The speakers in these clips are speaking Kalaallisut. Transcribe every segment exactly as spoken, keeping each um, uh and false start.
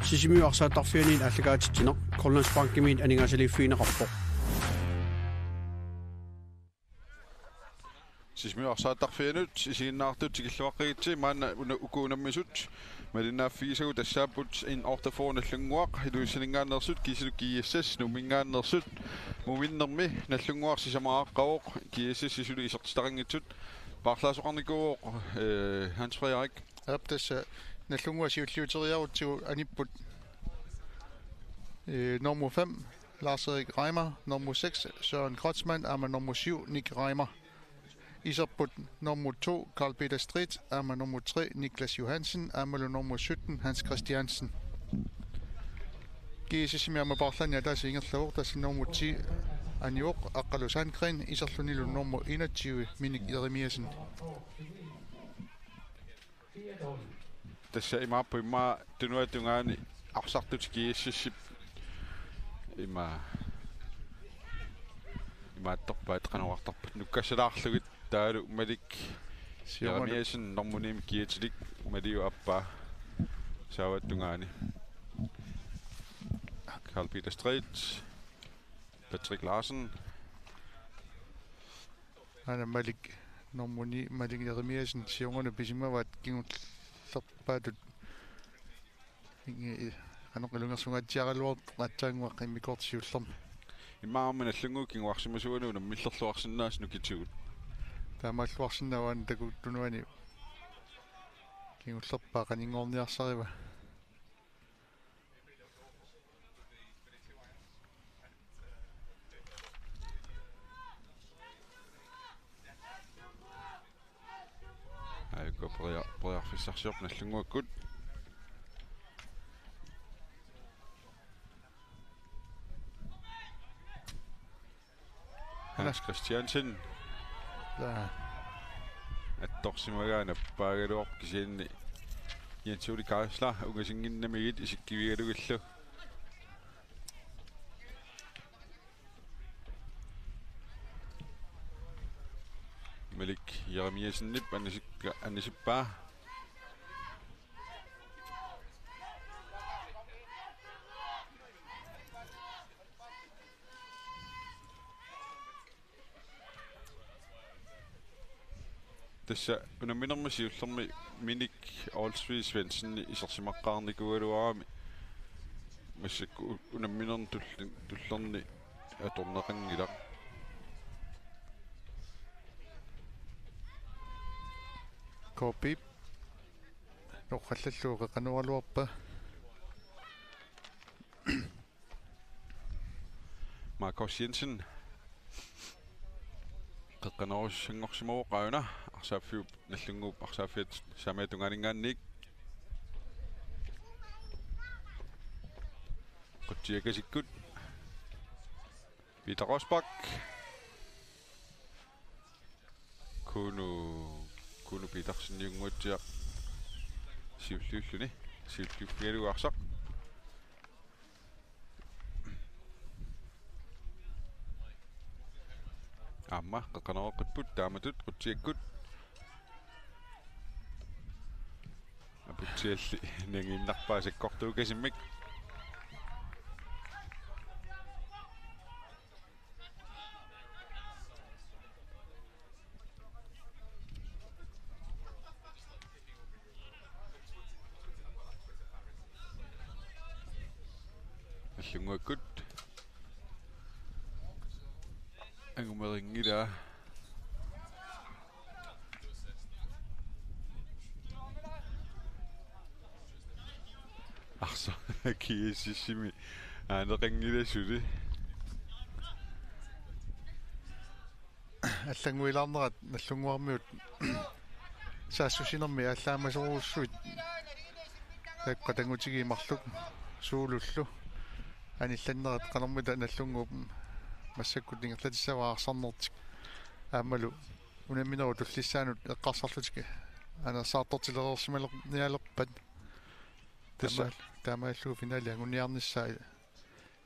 Sisimiut arsaattarfianit aallakaatitsineq Grønlandsbankimiit aningaasaliiffigineqarpoq. Sisimiut arsaattarfianut isiginnaartut tikilluaqqigitsi. Maanna una-, uku unammisut malinnaaffigisagut tassaapput N otteogfyrre Nagdlunguaq Ilulissaninngaanneersut, kiisalu G S S Nuumminngaanneersut. Muminnermi Nagdlunguaq sisamaaqqavoq, G S S suli isertitaqanngitsut. Paarlaasoqarnikuuvoq, eh, Hans Frederik. Aap, tassa Nagdlunguaq siulliuteriarutsigu anipput, eh, nummer fem, Lars-Erik Reimer, nummer seks, Søren Kreutzmann, aamma nummer syv, Nick Reimer. Iserput nummer to, Karl Peter Street, aamma nummer tre, Niklas Johansen, aammalu nummer sytten, Hans Christiansen. G S S-imi aamma paarlaanni ataaseq ingerlavoq, tassa nummer ti anivoq, Aqqalu Sandgreen, iserlunilu nummer enogtyve, Minik Jeremiassen. Tassa imaappoq immaqa tunuata tungaani arsartut G S S-ip ima, imaattorpaat qanoq oqartarpat, nukkassalaarlugit taavalu Malik Siumanu. Jeremiassen nummer ni kiatilik, Maliu aappaa saavata tungaani. Karl Peter Street, Patrick Larsen. Aana Malik, nummer ni, Malik Jeremiassen, siornanut pisimavaat kingullerpaatut. Inge-, qanoq ilungersungaatsiaraluartoq aatsaannguaq immikkoortoq siullermi. Immaqa aamma Nagdlunguup kinguarsimasuani unammillerluarsinnaasut nukitigut. Taamaalluarsinnaavoq aana takuuk tunuani kingullerpaaq qaninngorniarsariva. Aajuku peria-, periarfissarsiorpoq Nagdlunguakkut. Hans Christiansen. Jaa. Attorsimagaanni nappaagaluarpoq, kisianni Jens Ole Geisler ungasinnginnamigit isikkivigalugillu. Malik Jeremiassenip anisik-, anisippaa. Tassa unamminermi siullermi Minik Olsvig Svendsen isersimaqqaarnikuugaluarami, massakkut unamminerni tull-, tullerni atorneqanngilaq. K P-p noqqallallugu qeqqanooraluarpaa. Markus Jensen. Qeqqanoorusussanngorsimavoq aajuna, arsaaffiup Nagdlunguup arsaaffiata saamiata tungaaninngaanniit. Qutsiakasikkut. Peter Rosbach. Kuno, Kuno Peterseniunnguatsiaq siulliulluni, siulliuffigalugu arsaq. Aamma qeqqanooreqqipput taamatut qutsiakkut. Aputsialli nangiinnarpaa sakkortuukasimmik. Nagdlunguakkut angumeqanngilaa. Arsaq G S S-imi aaneqanngilaq suli. Allannguilaarnerat Nagdlunguarmiut saassussinermi aallaammasorujussuit. Taakku qatanngutigiit marluk suulullu. Anillannerat qanormita Nagdlunguup massakkut ingerlatissavaa arsarnertik. Aammalu unamminerup tullissaanut eqqarsarlutik anersaartortilereersimalernialerpat. Tassa. Taama-, taamaallugu finale anguniarnissaa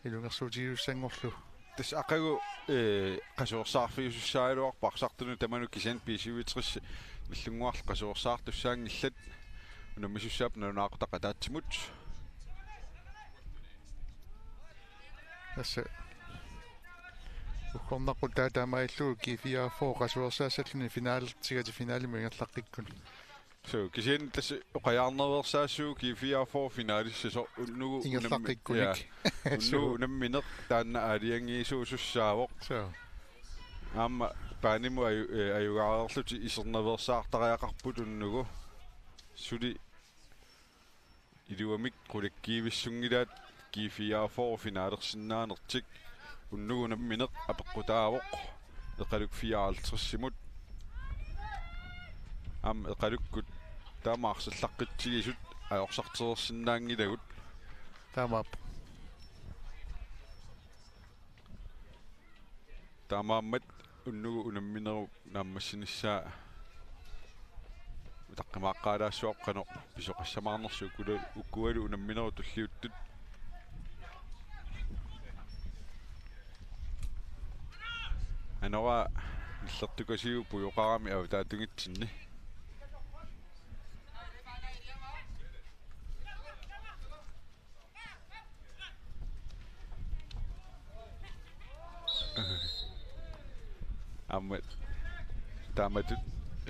ilungersuutigisussanngorlugu. Tassa aqagu, eh, qasuersaarfiusussaagaluarpoq arsartunut tamanut, kisianni B syvogtres Nagdlunguarlu qasuersaartussaanngillat, unammisussaapput nalunaaqutaq ataatsimut. Tassa uggornaqqut taamaattoq G fire A fire qasuersaassallugu finalertigaat, finalimut ingerlaqqikkuni. Suu, kisianni tassa oqajaarnerveersaassuuvoq G fire A fire finalissaq unnugu unammi-, ingerlaqqikkunik. Ja. Unnugu unammineq taanna aalajangiisuusussaavoq. Suu. Aamma banimut aju-, eh, ajugaareerlutik isernaveersaartariaqarput unnugu. Suli iluamik qulakkiivissunngilaat G fire A fire finalersinnaanertik. Unnugu unammineq apeqqutaavoq Eqaluk fireoghalvtredsimut. Aamma Eqalukkut taama arsallaqqittigisut ajorsartereersinnaanngilagut. Taamaappoq. Taamaammat unnugu unamminerup naammassinissaa utaqqimaaqqaalaassuarpoq qanoq pisoqassamaarnersoq ukula-, ukualu unamminerup tulliuttut. Anora nillertukasiuvoq pujoqarami avataatungitsinni. Aamma taamatut,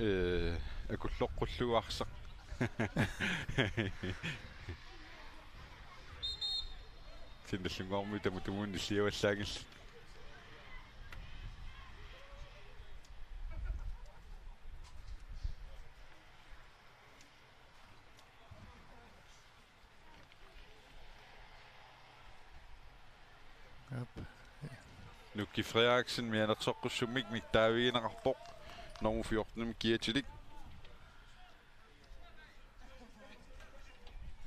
eh, akulloqqullugu arsaq. Kisianni Nagdlunguarmiut tamatumunnga nilliavallaanngillat. Aap. Nuki Frederiksen mianersoqqussummik nittaavigineqarpoq, nummer fjorten kiatilik.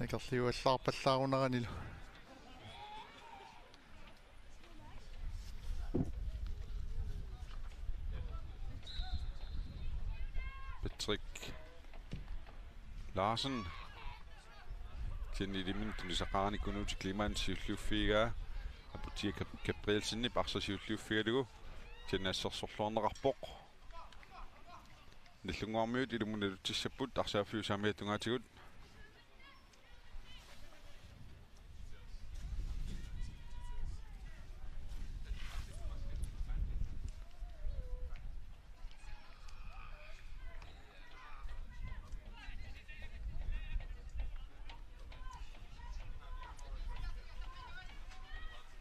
Akerliuallaarpallaaruneranilu. Patrick Larsen. Kisianni iliminut tunisaqarani Kunuuti Kleemann siulliuffigaa. Aputia Gab-, Gabrielsenip arsaq siulliuffigalugu. Kisianni assersorluarneqarpoq. Nagdlunguarmiut ilumut nalutsissapput arsaaffiup saamiata tungaatigut.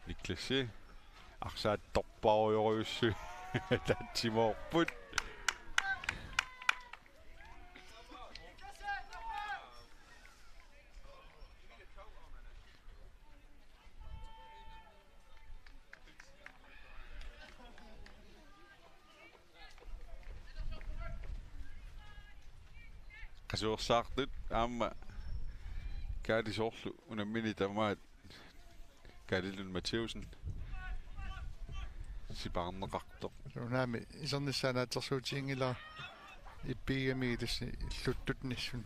Niklasi. Arsaattorpaarujorujussuit taatsimoorput. Qasuersaartut aamma Kaali soorlu unammineq tamaat Kaali Lund Mathæussen sipaarneqartoq. Unaami isernissaa naatsorsuutiginngilara ippigigamigit tassa illuttut nissut.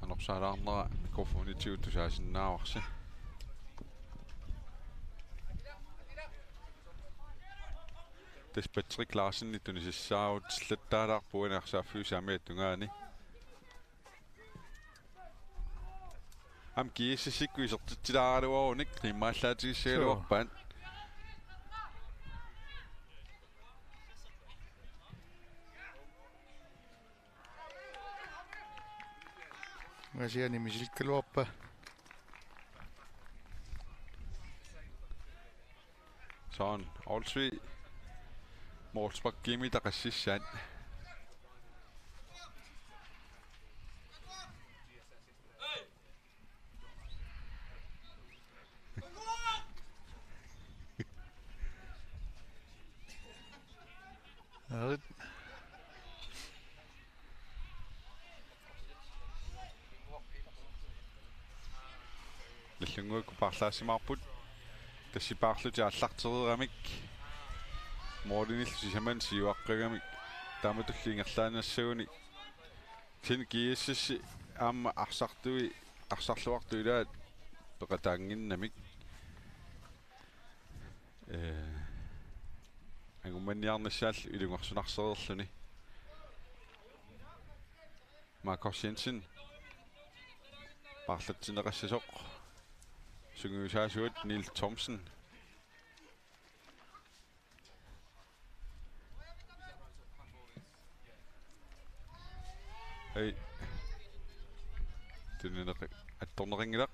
Anorsaalaarnera mikrofonitigut tusaasinnaavarsi. Tassa Patrick Larsenip tunisassaavoq, tillattaalaarpoq uani arsaaffiup saamiata tungaani. Aamma GSS-ikkut isertitsilaaraluarunik qiimmaallaatigissagaluarpaat. Ungasiani misilikkaluarpaa. Søren Olsvig. Målsparkimi taqassissaat. Aarit. Nagdlunguakkut paarlaassimaarput. Tassa sipaarlutik aallartereeramik. Målinillu sisamanni siuaqqagamik. Taamatulli ingerlaannassaguni. Kisianni GSS aamma arsartui, arsarluartut ilaat peqataannginnamik. Eh, angum- Manniarnissaallu ilungersunarsereerluni. Markus Jensen. Paarlatsinneqassasoq. Sungiusaasuat Niels Thomsen. Ei. Tunineqi-, attorneqanngilaq.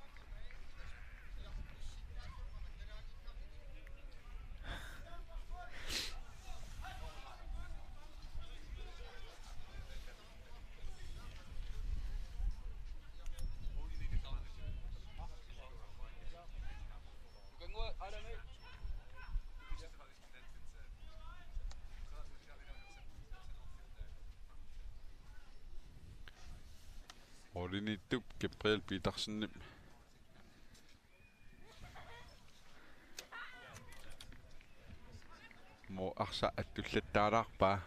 Målimiittup Gabriel Petersenip mål arsa attullattaalaarpaa.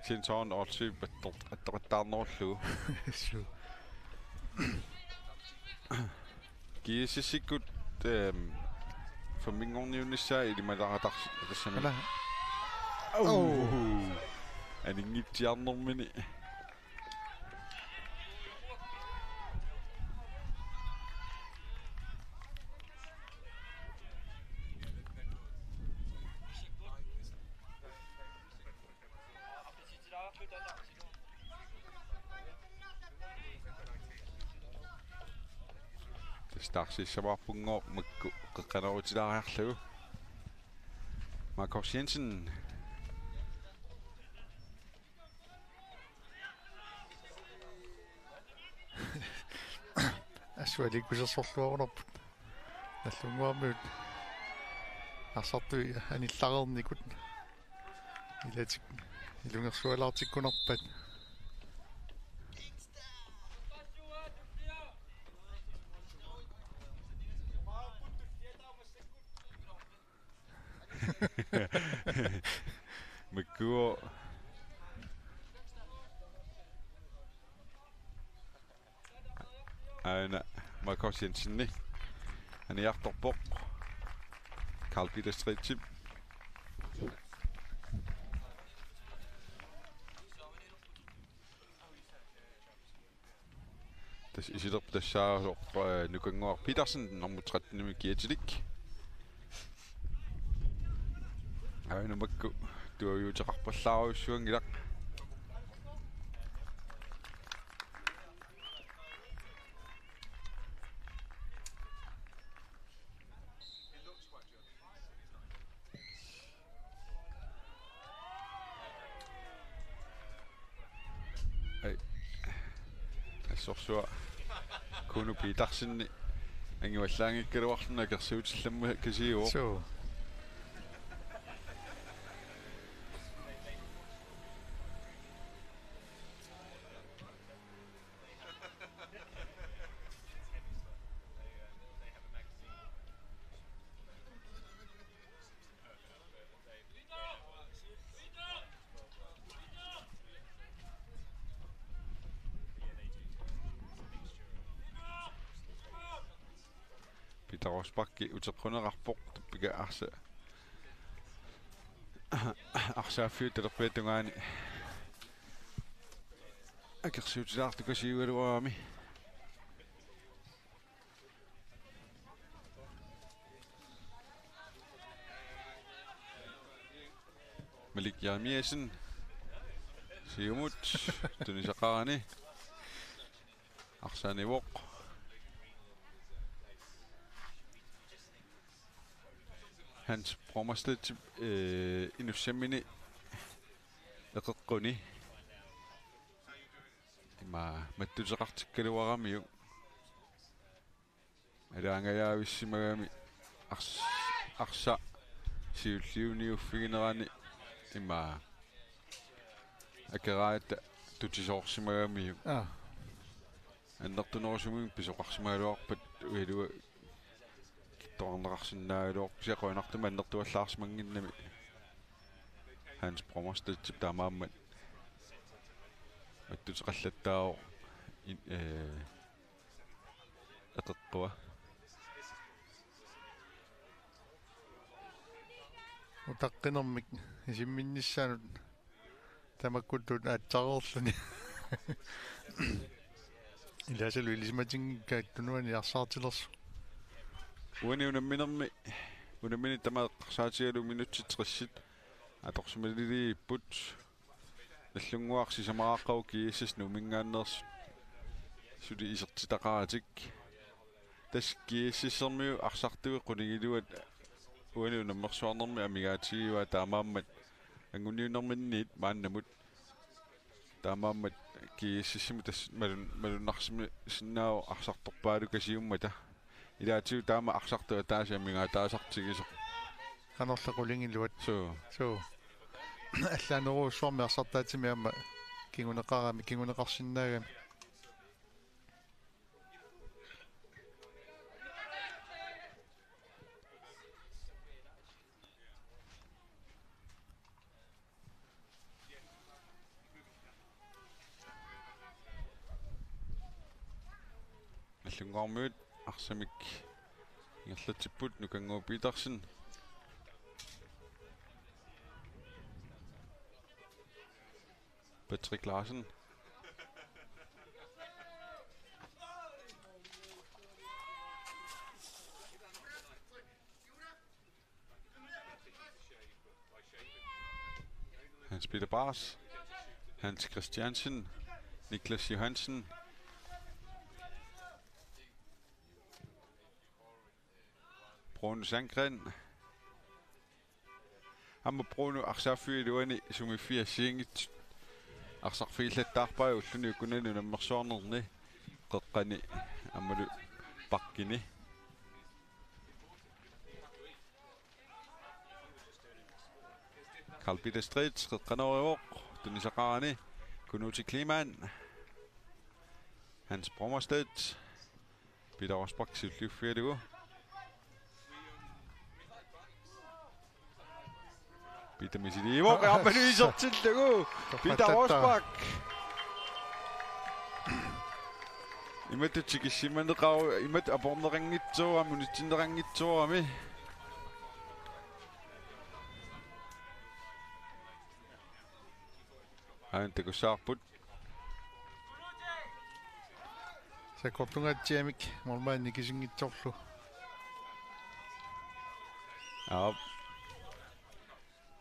Sinsoon Olsvig attor-, attoqattaarnerullugu. Suu. G S S-ikkut, ehm, femminngorniunnissaa ilimalaartarsi-, tassami. Ala. Au. Au. Aninngittiarnermini. Tassa taarsiissamaarpunngooq makku qeqqanerutilaariarlugu. Markus Jensen. Assut aliikkusersorluarunarput. Nallunnguarmiut arsartui anillareernikut. Ilatik ilungersualaartikkunarpat. Makku. Aana Markus Jensenip aniartorpoq. Karl Peter Stridtip. Tassa isertitaq tassaasoq, eh, Nukannguaq Petersen, nummer tretten-imi kiatilik. Aana makku tuaviuteqarpallaarujussuanngilaq. Ai. Assorsuaq Kuno Petersenip angivallaanngikkaluarluni akersuutillammakkasiivoq. Suu. Peter Rosbach uteqquneqarpoq, tappika arsa-, arsaaffiup talerpiata tungaani akersuutilaartukasiugaluarami. Malik Jeremiassen. Siumut tunisaqarani. Arsaq anivoq. Hans Brommerstedt, eh, inussammini eqeqquni. Ima mattuteqartikkaluaramiuk. Alaangajaavissimagami ars-, arsaq siulliuniuffiginerani ima akeraata tutisoorsimagamiuk. Aa. Annertunerusumik pisoqarsimagaluarpat uiluga kittorneqarsinnaagaluarpoq, kisianni qujanartumik annertuallaarsimannginnami. Hans Brommerstedtip taamaammat mattuteqallattaavoq in-, eh, eqeqqua. Utaqqinermik isimminnissaanut tamakkutut aatsareerluni. Ilaasalu ilisimatinngikkaat tunuani arsaartilersoq. Uani unamminermi, unammineq tamaat eqqarsaatigalugu minutsit tressit atorsimaleriipput. Nallunnguaq sisamaraqqavoq G S S Nuumminngaanneersut suli isertitaqaratik. Tassa G S S-ermiut arsartui qulingiluat uani unammersuarnermi amigaatigivaa, taamaammat anguniunnerminniit maannamut. Taamaammat G S S-imut tassa malun-, malunnarsimasinnaavoq arsartorpaalukasiummata. Ilaatigut taama arsartut ataaseq amigaataasartigisoq. Qanorlu qulingiluat. Suu. Suu. Allaanerujussuarmik arsartaatsimi aamma kinguneqarami, kinguneqarsinnaagami. Nallunnguarmiut arsamik ingerlatsipput. Nukannguaq Petersen. Patrick Larsen. Hans Peter Bars, Hans Christiansen, Niklas Johansen, Bruno Sandgren. Aamma Bruno arsaaffiup iluani sumiiffik assigiinngitsut arsarfigillattaarpai ulluni ukunani unammersuarnerni, qeqqani aammalu bakkini. Carl Peter Street qeqqanoorivoq, tunisaqarani Kunuti Kleemann, Hans Brommerstedt, Peter Rosbach siulliuffigalugu. Peter misiliivoq, aamma isertillugu. Peter Rosbach. Imatut tikissimaneqaru-, imatut aporneqanngitsoorami, unitsinneqanngitsoorami. Aana takussavarput. Sakkortungaatsiamik målmandi nikisinngitsorlu. Aap.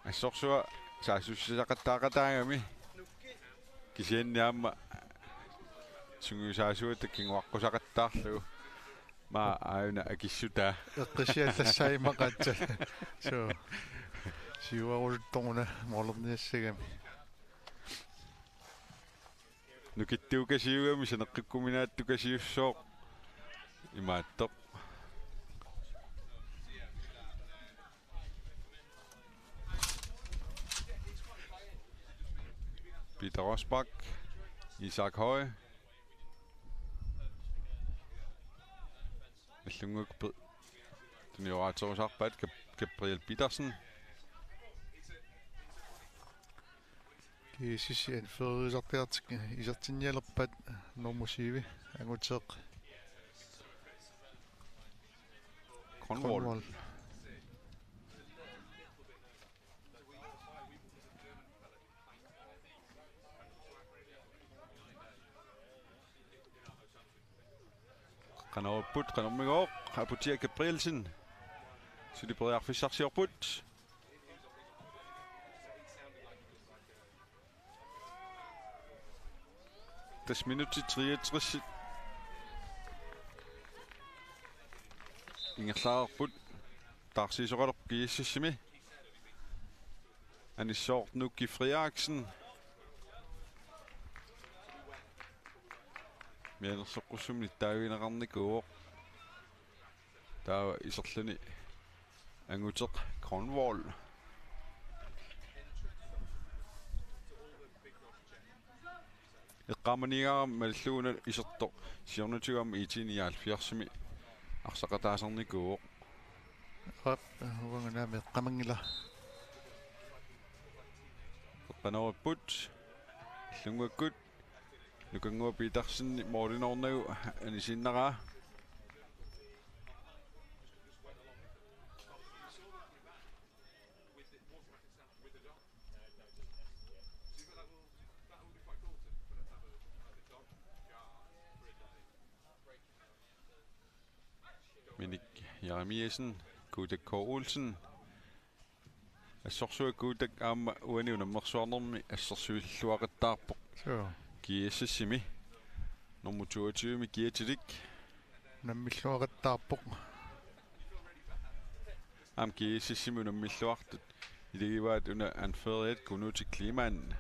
Assorsuaq saassussisaqattaaqataagami. Kisianni aamma sungiusaasuata kinguaqqusaqattaarlugu. Maa aajuna akissutaa. Eqqissiallassaaq imaqaatsit. Suu. Siuaruluttoruna målerniassagami. Nukittuukasiugami saneqqikkuminaattukasiussooq. Imaattoq. Peter Rosbach, Isak Høy. Nallunnguakkut pe-, tunioraaterusarpaat Gab-, Gabriel Petersen. G S S-i anførerisartagartik isertinnialerpaat nummer syv, Anguteeq Grønvold. Grønvold. Qanoq ipput, qanormigooq, Aputia Gabrielsen. Suli periarfissarsiorput. Tassa minutsit treogtres ingerlareerput. Taarsiisoqalerpoq G S S-imi. Anissoortuukki Frederiksen. Mianersoqqussummik nittaavigineqarnikuuvoq. Taava iserluni Anguteeq Grønvold. Eqqaamaniigaara malillugu una isertoq siornatigut aamma IT nioghalvfjerdsimi arsaqataasarnikuuvoq. Aap, uanga naamik eqqamanngilaq. Qanoq ipput, Nallunnguakkut, Nukannguaq Petersen målinoornagu anisiinnaraa. Minik Jeremiassen, Kuutak K. Olsen. Assorsuaq Kuutak aamma uani unammersuarnermi assersuilluaqattaarpoq. Suu. G S S-imi. Nummer toogtyve-mi Kiatilik. Unammilluaqattaarpoq. Aamma G S S-imi unammilluartut. Ilagivaat una anføreriat Kunuutik Kleemann.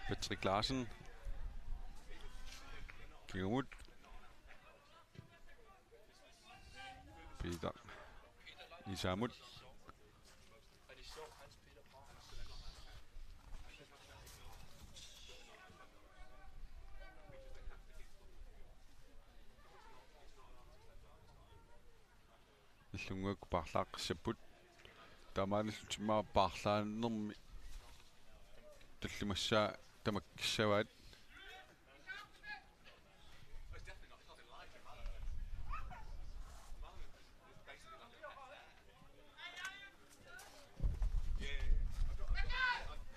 Patrick Larsen. Kingumut. Peter Isaamut. Nallunnguaq paarlaaqqissapput. Taamaalillutik immaqa paarlaanermi tallimassaa tamakkissavaat.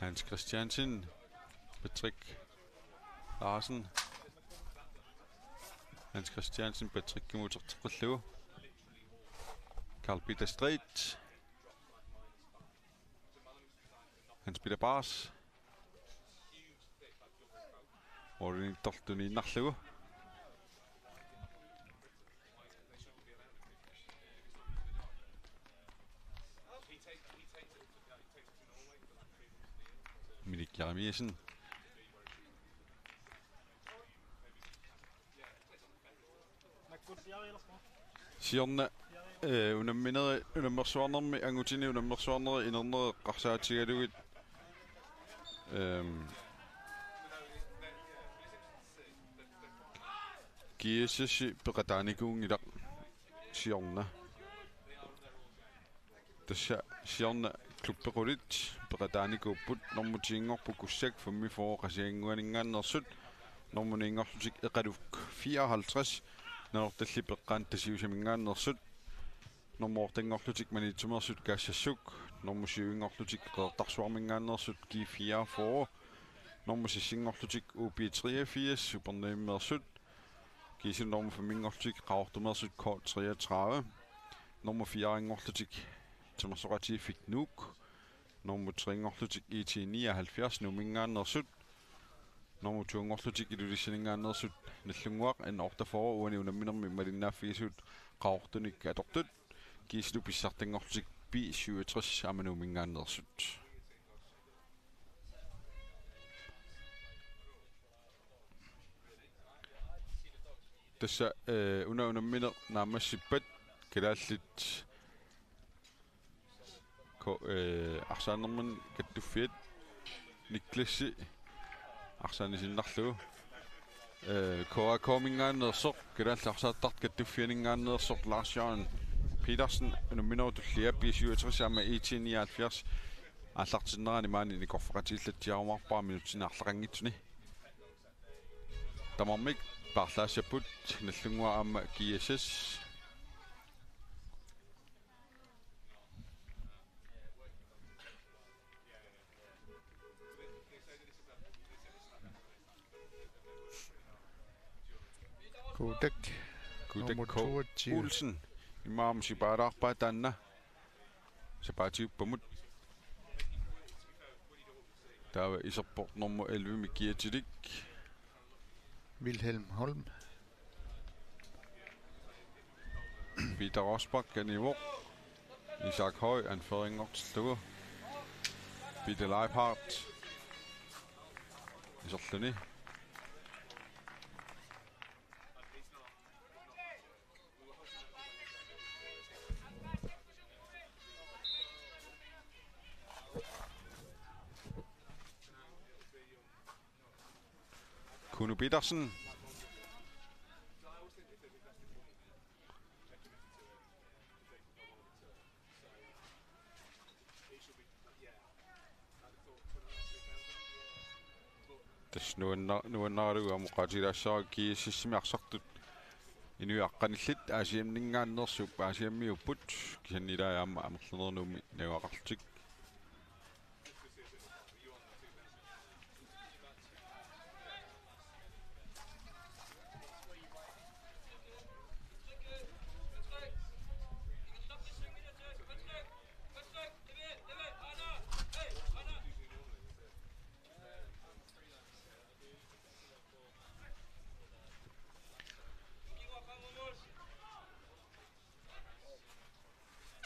Hans Christiansen, Patrick Larsen. Hans Christiansen, Patrickimut uterteqqillugu. Carl Peter Street. Hans Peter Bars. Målimiittorlu tuniinnarlugu. Minik Jeremiassen. Siorna, eh, unammineri, unammersuarnermi angutini unammersuarneri inerneri eqqarsaatigalugit, ehm, G S S peqataanikuunngilaq siorna. Tassa siorna klubbequlit peqataanikuupput. Normu ti-nngorput Kussak femogfyrre Qasigiannguaninngaanneersut. Normu ni-nngorlutik Eqaluk fireoghalvtreds Nanortallip Eqqaani Tasiusaminngaanneersut. Normu otte-nngorlutik Maniitsumeersut Kaassassuk. Normu syv-nngorlutik Qeqertarsuarminngaanneersut G fireogfyrre. Normu seks-nngorlutik U B treogfirs Upernavimmeersut. Kiisalu normu fem-nngorlutik Qaqortumeersut K treogtredive. Normu fire-nngorlutik Timersoqatigiiffik Nuuk. Normu tre-nngorlutik I T nioghalvfjerds Nuumminngaanneersut. Normu to-nngorlutik Ilulissaninngaanneersut Nallunnguaq N otteogfyrre uani unamminermi malinnaaffigisut Qaqortunik atortut. Kiisalu pissartanngorlutik B syvogtres aamma Nuumminngaanneersut. Tassa, eh, una unammineq naammassippat kalaallit ko-, eh, arsaannermut kattuffiat Niklassi arsaanisinnarlugu. Eh, K A K-minngaanneersoq, kalaallit arsaattartut kattuffianinngaanneersoq Lars Jørgen Petersen, unamminerup tullia B syvogtres aamma I T nioghalvfjerds aallartinnerani maani nikorfaqatigiillatsiarumaarpara minutsini arlaqanngitsuni. Tamarmik paarlaassapput Nallunnguaq aamma G S S. Kuutak. Kuutak Nummer K. toogtyve. Olsen. Immaqa aamma sipaalaarpaa taanna. Sapaatiuppamut. Taava iserpoq nummer elleve-mi Kiatilik. Wilhelm Holm. Peter Rosbach anivoq. Isak Høy anførerinngortillugu. Peter Leibhardt. Iserluni. Kuno Petersen. Tassa nuanna-, nuannaralugu aamma oqaatigilaassavara GSS-imi arsartut inuit aqqanillit A C M-inngaanneersuupput, A C M-iupput, kisianni ilaat aamma amerlanerusumik najugaqarlutik.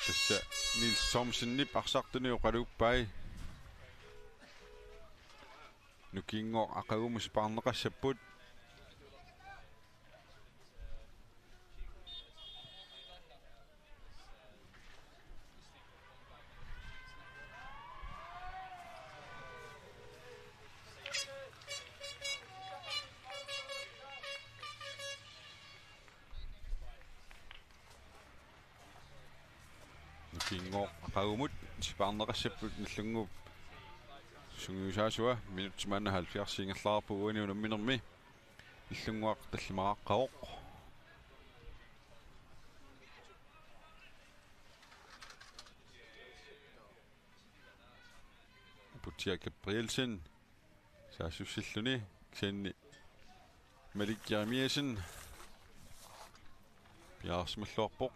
Tassa Niels Thomsenip arsartuni oqaluuppai. Nukinngooq aqagumut sipaarneqassapput. Nukinngooq aqagumut sipaarneqassapput Nagdlunguup sungiusaasua. Minutsit maanna halvfjerds ingerlareerput uani unamminermi. Nagdlunguaq tallimaqaqqavoq. Putia Gabrielsen saassussilluni, kisianni Malik Jeremiassen piareersimalluarpoq.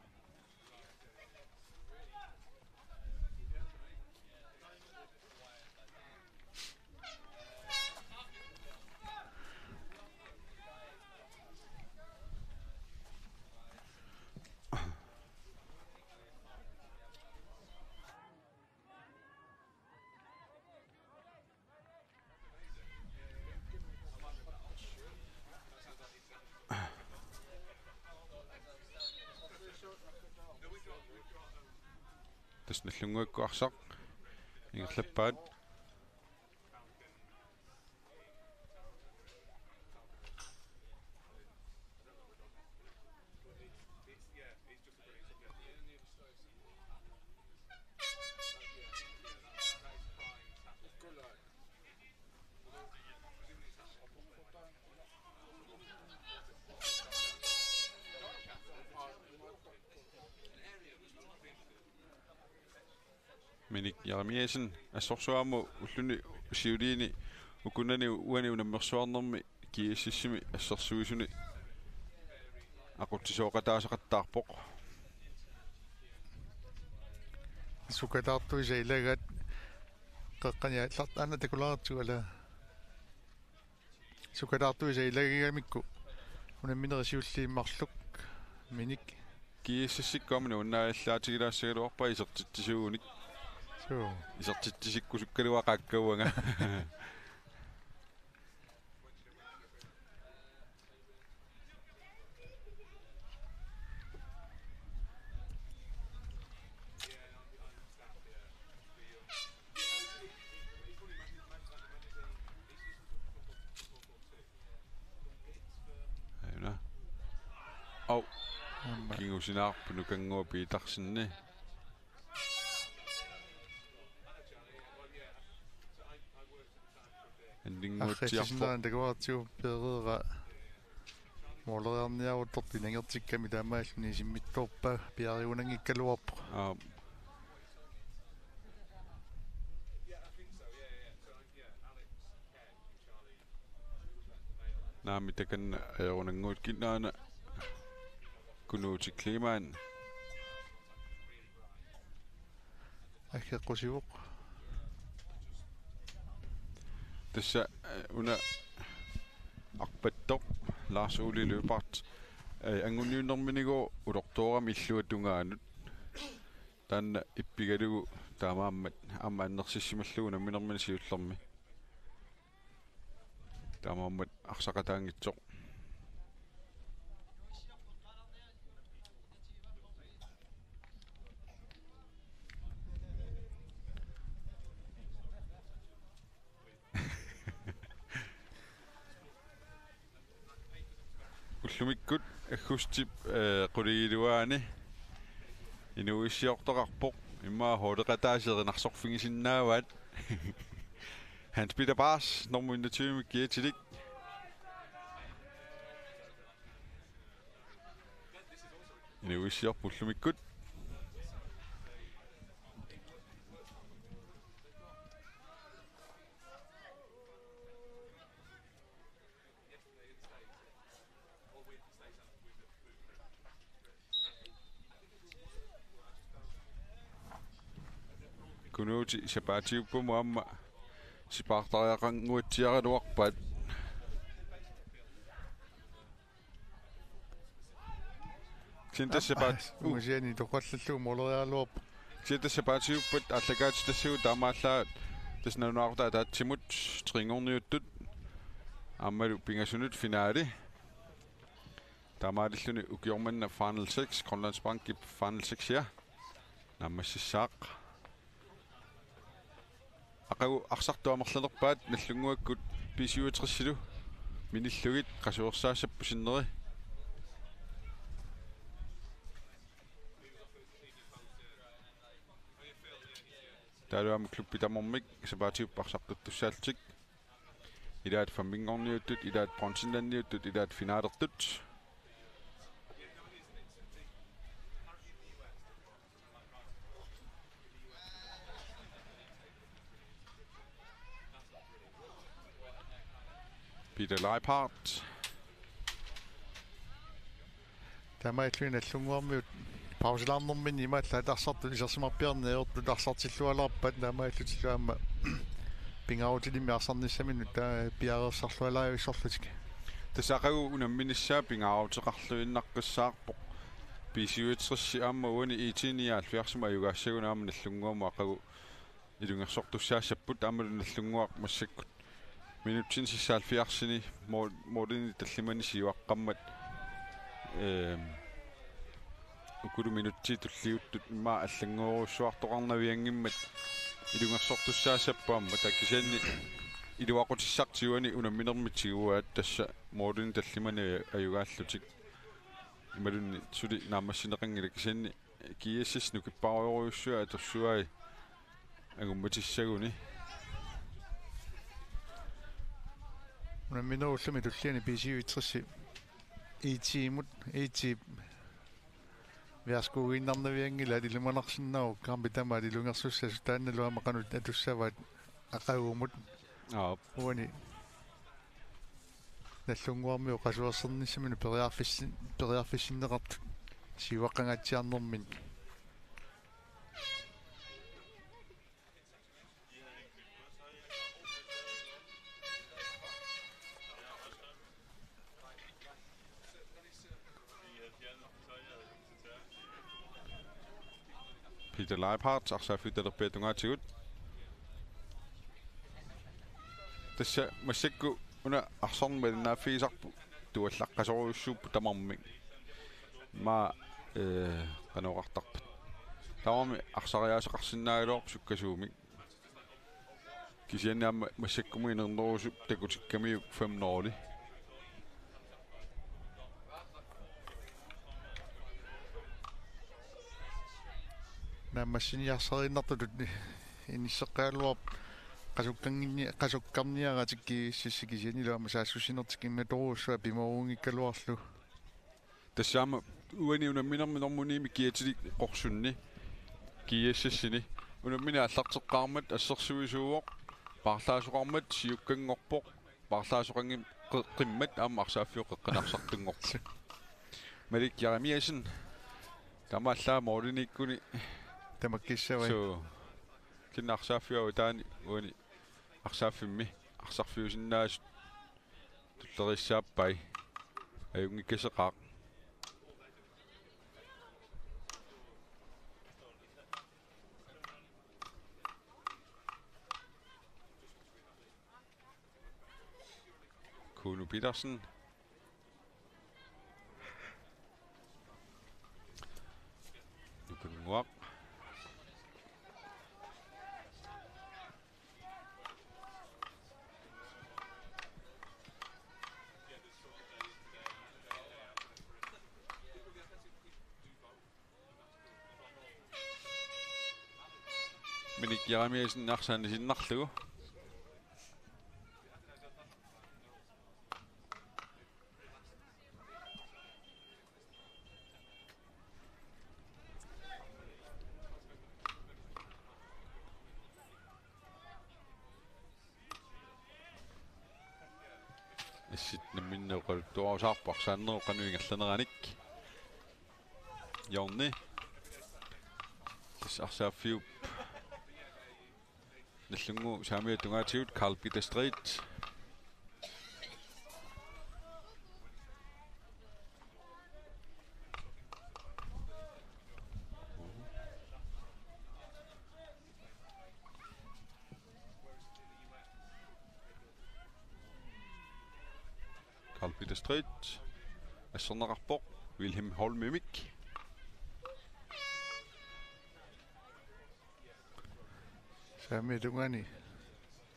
Tassa Nagdlunguakkut arsaq ingerlappaat. Minik Jeremiassen assorsuaq aamma ulluni siuliini ukunani uani unammersuarnermi GSS-imi assersuisuni aqutsisooqataasaqattaarpoq. Sukataartuisa ilagaat qeqqani aallartut aana takulaartigu, ala. Sukataartuisa ilagigamikku unamminerit siulliit marluk Minik. GSS-ikkut aamma nuannaariallaatigilaassagaluarpaa isertitsisuugunik. Suu. Isertitsisikkusukkaluaqaakka uanga. Aajuna. Au. Aamma. Kingusinaarpoq Nukannguaq Petersenip. Anninnguatsiarpoq. Arriitsisinnaanera takuartigu Pereira mooleriarniaruttortoq inangertikkami taamaalluni isimmittoorpaa piarigunanngikkaluarpoq. Aap. Naamik, takanna ajorunannguit, kinaana Kunuuti Kleemann. Aggeqqusivoq. Tassa, eh, una arpattoq Lars Ole Lyberth, eh, anguniunnerminigooq ulortoorami illuatungaanut. Taanna ippigalugu taamaammat aamma annersissimallugu unamminermini siullermi. Taamaammat arsaqataanngitsoq. Ullumikkut aggustip, eh, qulingiluaani inuuissiortoqarpoq, immaqa holdeqataasut erinarsorfigisinnaavaat. Hans Peter Bars, nummer enogtyve, G T-lik. Inuuissiorput ullumikkut. Kunuuti sapaatiuppamut aamma sipaartariaqannguatsiaraluarpaat. Kisianni tassa sapaat-, ungasiani toqallallugu mooleriaraluarpoq. Kisianni tassa sapaatiuppat aallakaatitassagut taamaallaat tassa nalunaaqutaq ataatsimut trinngorniuttut aammalu pingasunut finaali. Taamaalilluni ukioq manna Final Six, Grønlandsbankip Final Six-ia naammassissaaq. Aqagu arsartut amerlanerpaat Nagdlunguakkut B syvogtres-ilu minillugit, qasuersaassapput sinneri. Taavalu aamma klubbit tamarmik sapaatiuppat arsartuttussaallutik. Ilaat femminngorniuttut, ilaat bronzenniuttut, ilaat finalertut. Peter Leiphardt. Taamaalilluni Nagdlunguarmiut pauselaarnerminni imaallaat arsartut isersimarpiarneq ajortut arsartillualaarpaat, taamaalillutillu aamma pingaarutilimmik arsarnissaminnut taava piareersarlualaavissorlutik. Tassa aqagu unamminissaa pingaaruteqarluinnaqqissaarpoq. B syvogtres aamma uani IT nioghalvfjerds-imut ajugaassaguni aamma Nagdlunguamut aqagu ilungersortussaassapput, aammalu Nagdlunguaq massakkut minutsini seksoghalvfjerdsini mål-, målini tallimani siuaqqammat, ehm, ukulu minutsit tulliuttut immaqa allanngorujussuartoqarnavianngimmat ilungersortussaassapput aamma, taava kisianni iluaqutissartik uani unamminermik tiguaat, tassa målini tallimani ajugaallutik. Imaluunniit suli naammassineqanngilaq, kisianni G S S nukipparujorujussuit atorsuai angumatissaguni. Unamminerup ullumi tulliani B syvogtres IT-mut, IT-p værsgo-giinnarnavianngilaat, ilimanarsinnaavoq kampit tamaat ilungersussasut, taannalu aamma qanoq atussavaat aqagumut. Aap. Uani Nagdlunguarmiut qasuersernissaminut periarfissin-, periarfissinneqartut siuaqqangaatsiarnerminni. Peter Leiphardt, arsaaffiup talerpiata tungaatigut. Tassa massakkut una arsarneq malinnaaffigisarput tuallaqqasorujussuupput tamarmik. Immaqa, ee, qanoq oqartarpat. Tamarmik arsariaaseqarsinnaagaluarput sukkasuumik. Kisianni aamma massakkumut inernerusup takutikkamiuk fem nul. Naammassiniarsariinnartutut inisseqqagaluarpoq qasukkanginni-, qasukkarniaratik G S S-i, kisiannilu aamma saassussinertik immatorujussuaq pimooruunngikkaluarlugu. Tassa aamma uani unamminermi normu ni-mi G T-lik qorsunni G S S-ini unammineq aallarteqqaarmat assersuisuuvoq, paarlaasoqarmat siukkanngorpoq, paarlaasoqanngimmat qe-, qimmat aamma arsaaffiup qeqqani arsartunngorpoq. Malik Jeremiassen taamaallaat målimiikkuni. Tamakkissavai. Suu. Kina arsaaffiup avataani uani arsaaffimmi arsarfiusinnaasut tulleriissaappai. Ajunngikkaseqaaq. Kuno Petersen. Nagdlunguaq. Minik Jeremiassen arsaq anisiinnarlugu. Sit namminneq oqaluttuarusaarpoq arsaannerup qanoq ingerlaneranik. Hjørne. Tassa arsaaffiup nallunnguup saamiata tungaatigut Carl Peter Street. Carl Peter Street. Asserneqarpoq Wilhelm Holmimik. Saamiata tungaani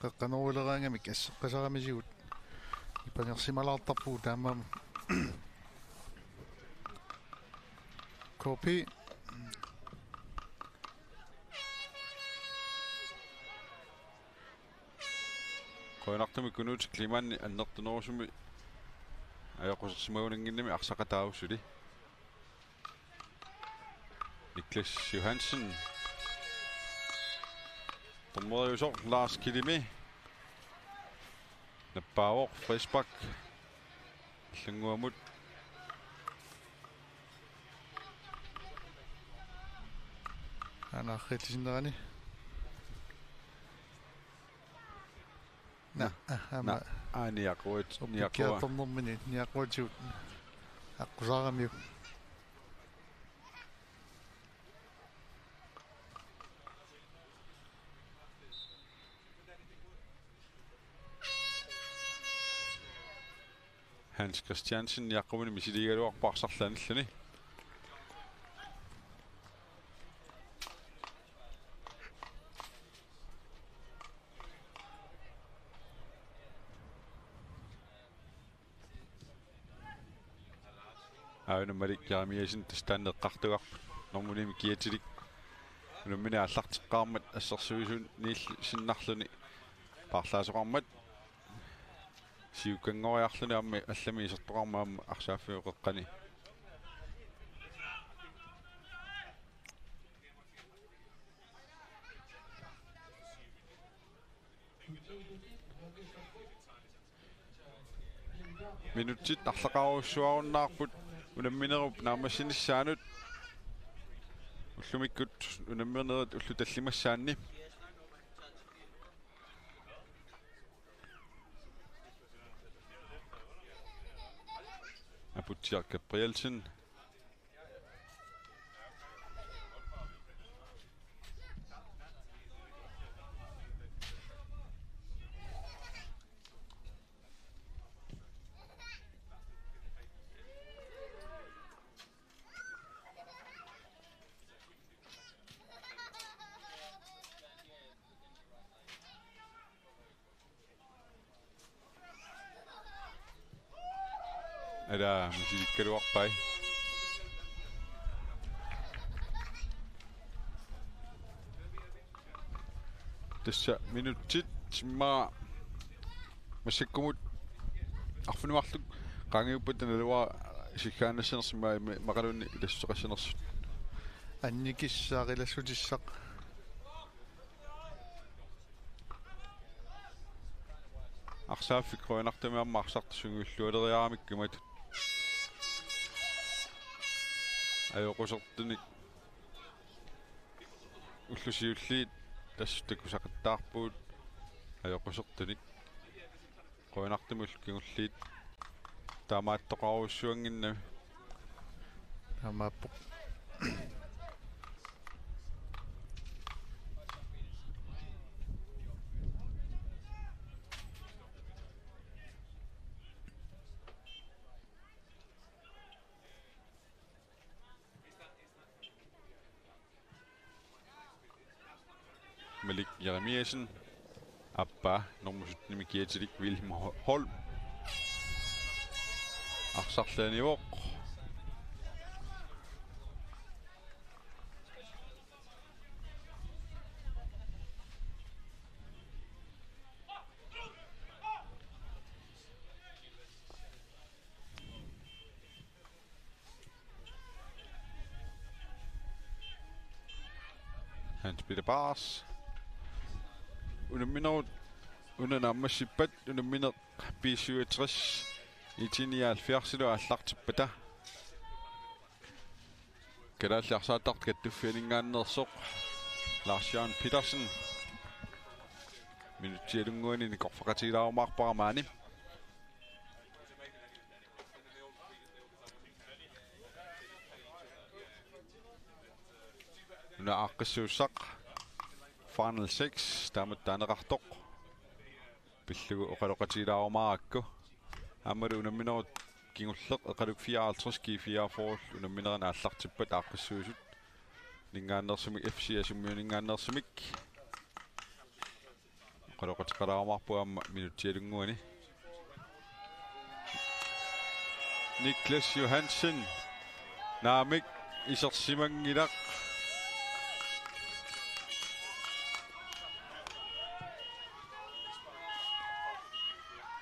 qeqqanooruleraangamik asseqqasaramisigut nipangersimalaartarpugut taamaammat. K P. Qujanartumik Knuth Kleemann annertunerusumik ajoqusersimagunannginnami arsaq ataaseq suli. Niklas Johansen. Dommeriusoq Lars Kilimi. Nappaavoq frispark. Nallunnguamut. Aana arriitsisinnerani. Na, na, aamma. Aa, niaquat, niaqua. Uppikkiartornermini, niaquatigut. Aqqusaaramiuk. Hans Christiansen niaqqumini misiliigaluarpoq arsarlu anilluni. Aana Malik Jeremiassen tassa taanna eqqartugarput. Normunimi kiatilik. Unammineq aallarteqqaarmat assersuisuniissinnarluni paarlaasoqarmat. Siukkanngoriarluni aamma allamik isertoqarmat aamma arsaaffiup qeqqani. Minutsit arlaqarujussuarunnaarput unamminerup naammassinissaanut. Ullumikkut unamminerit ullut tallimassaanni. Aputsiaq Gabrielsen. Aana misilikkaluarpai. Tassa minutsit immaqa massakkumut arfineq-marluk qaangiuppata naluara siggaannassanersoq immaqa immaqaluunniit ilassuteqassanersut. Annikissaaq ilassutissaq. Arsaaffik qujanartumik aamma arsartut sungiullualeriaramikku imatut. Ajoqusertunik ullut siulliit tassa takusaqattaarpugut ajoqusertunik. Qujanartumik ullut kingulliit taamaattoqarujussuannginnami. Taamaappoq. Malik Jeremiassen. Aappaa, nummer syttenimi kiatilik Wilhelm Ho-, Holm. Arsarlu anivoq. Hans Peter Bars. Unamminerup Una naammassippat unammineq B syvogtres I T nioghalvfjerdsilu aallartippata. Kalaallit arsaattartut kattuffianinngaanneersoq Lars Jørgen Petersen. Minutsialunnguani nikorfaqatigilaarumaarpara maani. Una aaqqissuussaq Final Six taamatut taaneqartoq. Pillugu oqaloqatigilaarumaarakku. Aammalu unamminerup kingulleq Eqaluk fireoghalvtreds G fireogfyrre unamminerani aallartippat aaqqissuussaninngaanneersumik F C Assimmiuninngaanneersumik. Oqaloqateqalaarumaarput aamma minutsialunnguani. Niklas Johansen. Naamik, isersimanngilaq.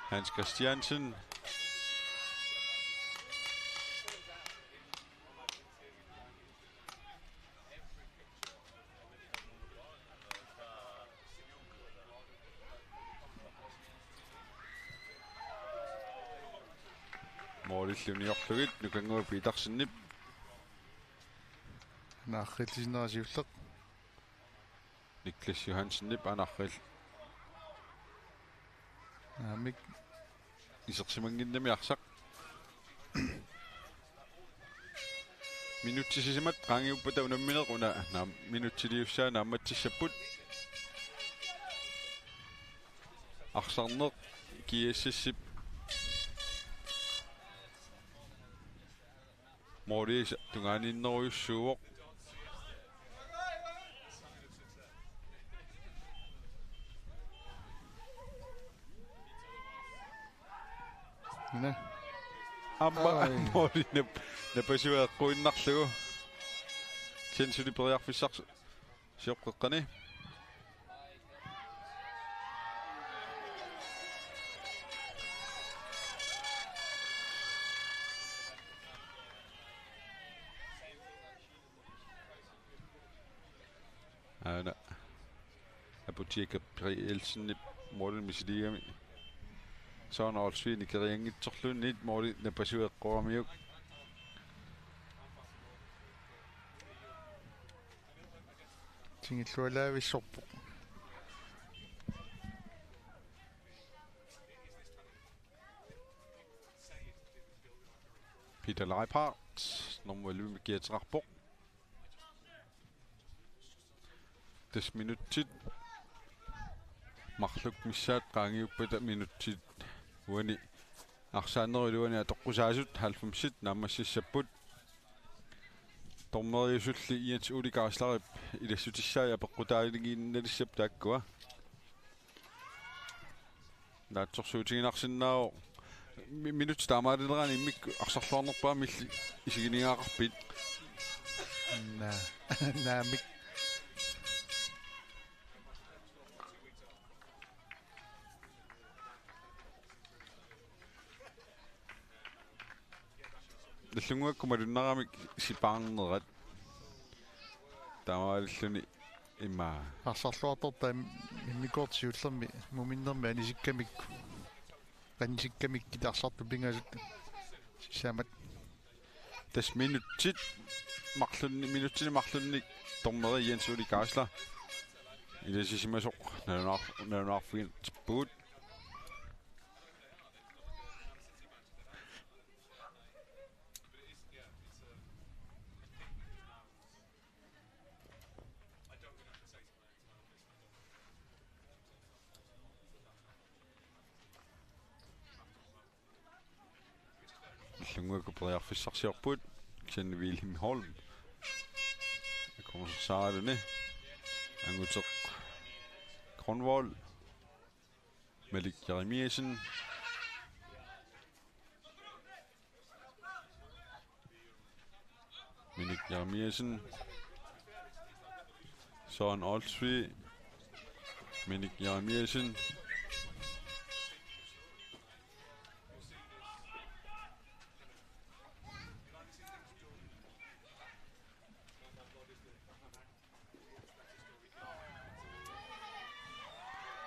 Hans Christiansen. Målillu uniorlugit Nukannguaq Petersenip. Naarrilisinera siulleq. Niklas Johansenip anarril. Naamik. Isersimannginnami arsaq. Minutsit sisamat qaangiuppata unammineq una naam-, minutsiliussaa naammatsissapput. Arsarneq G S S-ip måliisa tungaaniinnerujussuuvoq. Nå. Aamma Ai. Måli nap-, napasua eqquinnarlugu. Kisianni suli periarfissarsi-, sioqqeqqani. Aana. Aputia Gabrielsenip målini misiliigami. Søren Olsvig nikerianngitsorluunniit måli napasua eqquamiuk. Tingillualaavissorpoq. Peter Leiphardt, nummer elleve, kiateqarpoq. Tassa minutsit marluk missaat qaangiuppata minutsit uani arsaanerup iluani atoqqusaasut halvfemsit naammassissapput. Dommeriusulli Jens Ole Geislerip ilassutissai apeqqutaaliinnalissappat taakkua. Naatsorsuutiginarsinnaavoq. Mi-, minutsit taamaalinerani immikkut arsarluarnerpaamik illit isiginingaaqqipit? Naa-, naamik. Nallunnguakkut malunnaramik sipaarnerat. Taamaalilluni ima. Arsarluartortaa im-, immikkoortoq siullermi muminnermi anisikkamikku. Qanisikkamik kitarsartut pingasut sisamat. Tassa minutsit marlunni, minutsini marlunni dommeri Jens Ole Geisler ilasisimasoq nalunaar-, nalunaarfigineqarpugut. Nallunnguakkut periarfissarsiorput, kisianni Wilhelm Holm. Akornusersaaraluni. Anguteq Grønvold. Malik Jeremiassen. Minik Jeremiassen. Søren Olsvig. Minik Jeremiassen.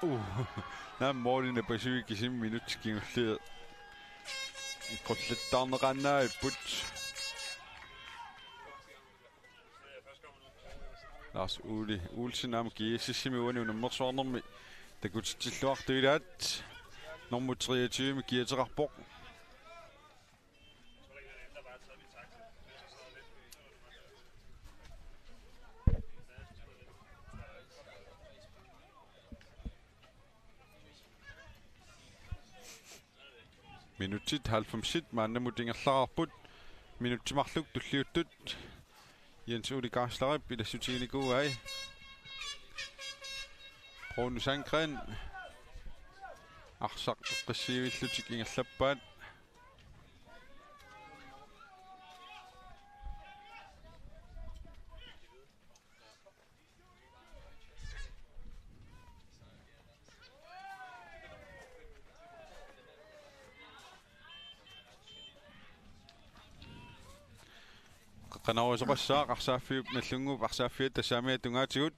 Uh, naammoorina pasui kisimi minutsit kingulliit. Qullittaarneqaannaavipput. Lars Ole Olsen aamma G S S-imi uani unammersuarnermi takutitsilluartoq ilaat. Nummer treogtyve-mi kiateqarpoq. Minutsit halvfemsit maannamut ingerlareerput. Minutsit marluk tulliuttut Jens Ole Geislerip ilassutiginikuuai. Bruno Sandgren. Arsaq eqqissivillutik ingerlappaat. Qeqqanoorusoqassaaq arsaaffiup Nagdlunguup arsaaffiata tassaaginnarmiunngitsugut.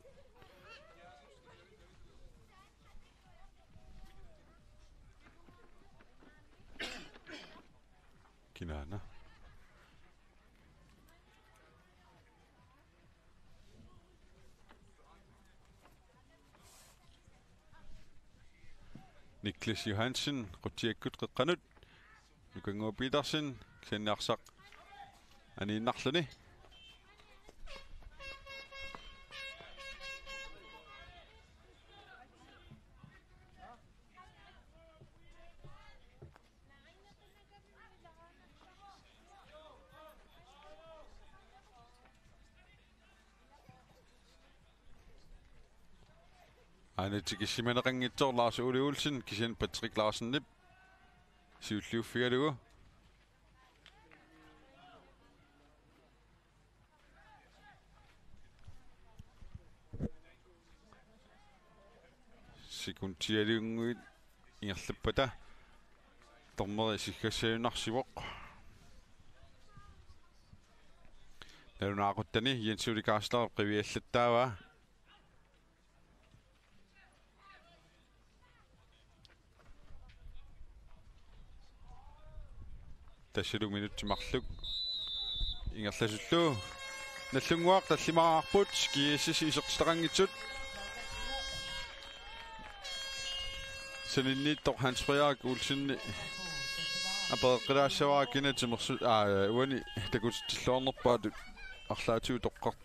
Kinaana. Niklas Johansen, qutsiakkut qeqqanut. Nukannguaq Petersen, kisianni arsaq aniinnarluni. Aana tikissimaneqanngitsoq Lars Ole Olsen, kisianni Patrick Larsenip siulliuffigalugu. Sekundialiunnguit ingerlappata dommeri isiggassajunarsivoq. Nalunaaquttani Jens Ole Geislerip qiviallattaavaa. Tassalu minutsit marluk ingerlasullu. Nagdlunguaq tallimaqarput G S S isertitaqanngitsut. Saninniittoq Hans Frederik Olsen apereqqilaassavara kina timersu-, aa, uani takutitsilluarnerpaatut arlaatigut toqqartoq.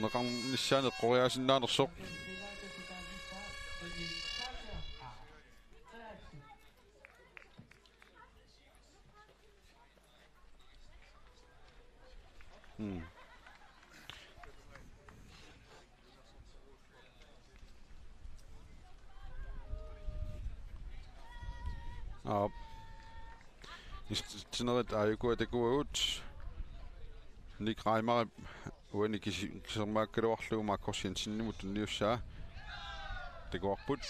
Neqarnissaani eqqoriaasinnaanersoq. Mm. Aap. Isertitsinerit aajuku atakuagut. Nick Reimer uani kisi-, kisermaakkaluarlugu Markus Jensenimut tunniussaa. Takuarput.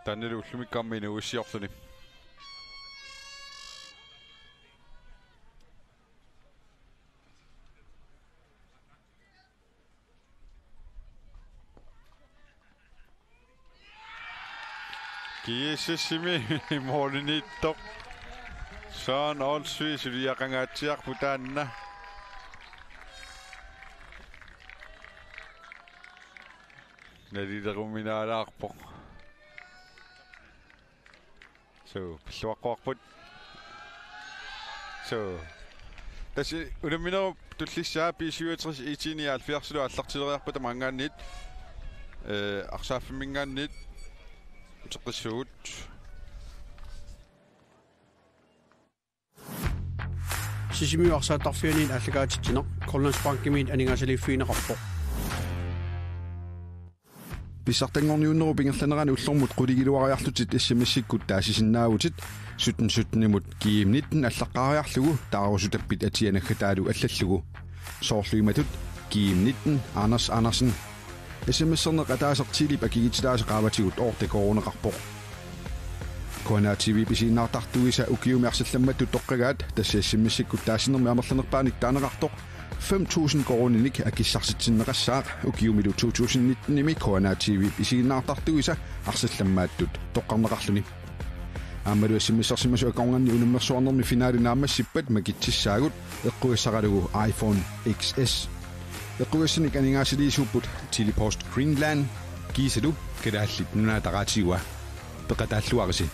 Taannalu ullumikkut aamma inuuissiorluni. G S S-imi målimiittoq Søren Olsvig suliaqangaatsiarpoq taanna. Nalileruminaalaarpoq. Suu, pilluaqquarput. Suu. Tassa unamminerup tullissaa B syvogtres I T nioghalvfjerdsilu aallartileriarpata maanngaanniit, eh, arsaaffimingaanniit uteqqissuugut. Sisimiut arsaattarfianniit aallakaatitsineq Grønlandsbankimiit aningaasaliiffigineqarpoq. Pissartanngorniunnerup ingerlanerani ullormut qulingiluariarlutit S M S-ikkut taasisinnaavutit sytten sytten-imut G M nitten allaqqaariarlugu taarusutappit atia naggataalu allallugu. Soorlu imatut: G M nitten Anders Andersen. S M S-erneq ataaseq Tilip akigitilaasa qaavatigut oortakooruneqarpoq. K N R T V-p isiginnaartartuisa ukiumi arsallammattut toqqagaat, tassa S M S-ikkut taasinnermi amerlanerpaanik taaneqartoq fem tusind koruuninik akissarsitsinneqassaaq, ukiumilu to tusind nitten-imi K N R T V-p isiginnaartartuisa arsallammaattut toqqarneqarluni. Aammalu S M S-ersimasut akornanni unammersuarnermi finaali naammassippat makitsissaagut eqqugassaralugu iPhone X S. Eqqugassanik aningaasaliisuupput Tele-Post Greenland kiisalu Kalaallit Nunaata Raatigua. Peqataalluarisi.